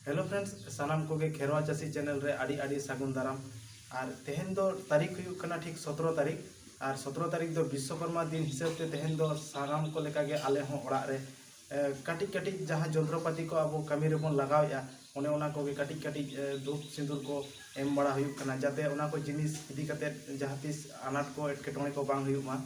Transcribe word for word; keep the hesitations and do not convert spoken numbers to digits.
Hello friends, ᱥᱟᱱᱟᱢ ᱠᱚᱜᱮ ᱠᱷᱮᱨᱣᱟ ᱪᱟᱹᱥᱤ ᱪᱮᱱᱮᱞ ᱨᱮ ᱟᱹᱰᱤ ᱟᱹᱰᱤ ᱥᱟᱹᱜᱩᱱ ᱫᱟᱨᱟᱢ᱾ ᱟᱨ ᱛᱮᱦᱮᱧ ᱫᱚ ᱛᱟᱹᱨᱤᱠᱷ ᱦᱩᱭᱩᱜ ᱠᱟᱱᱟ ᱴᱷᱤᱠ ᱥᱚᱛᱨᱚ ᱛᱟᱹᱨᱤᱠᱷ, ᱟᱨ ᱥᱚᱛᱨᱚ ᱛᱟᱹᱨᱤᱠᱷ ᱫᱚ ᱵᱤᱥᱥᱚᱠᱚᱨᱢᱟ ᱫᱤᱱ ᱦᱤᱥᱟᱹᱵ ᱛᱮ ᱛᱮᱦᱮᱧ ᱫᱚ ᱥᱟᱱᱟᱢ ᱠᱚ ᱞᱮᱠᱟᱜᱮ ᱟᱞᱮ ᱦᱚᱸ ᱚᱲᱟᱜ ᱨᱮ ᱮ, ᱠᱟᱹᱴᱤᱡ ᱠᱟᱹᱴᱤᱡ ᱡᱟᱦᱟᱸ ᱡᱚᱱᱛᱨᱚᱯᱟᱹᱛᱤ ᱠᱚ ᱟᱵᱚ ᱠᱟᱹᱢᱤ ᱨᱮᱵᱚᱱ ᱞᱟᱜᱟᱣᱮᱫᱼᱟ, ᱚᱱᱮ ᱚᱱᱟ ᱠᱚᱜᱮ ᱠᱟᱹᱴᱤᱡ ᱠᱟᱹᱴᱤᱡ ᱮ, ᱫᱷᱩᱯ ᱥᱤᱸᱫᱩᱨ ᱠᱚ ᱮᱢ ᱵᱟᱲᱟ ᱦᱩᱭᱩᱜ ᱠᱟᱱᱟ, ᱡᱟᱛᱮ ᱚᱱᱟ ᱠᱚ ᱡᱤᱱᱤᱥ ᱤᱫᱤ ᱠᱟᱛᱮ ᱡᱟᱦᱟᱸ ᱛᱤᱥ ᱟᱱᱟᱴ ᱠᱚ ᱮᱴᱠᱮᱴᱚᱬᱮ ᱠᱚ ᱵᱟᱝ ᱦᱩᱭᱩᱜ ᱢᱟ᱾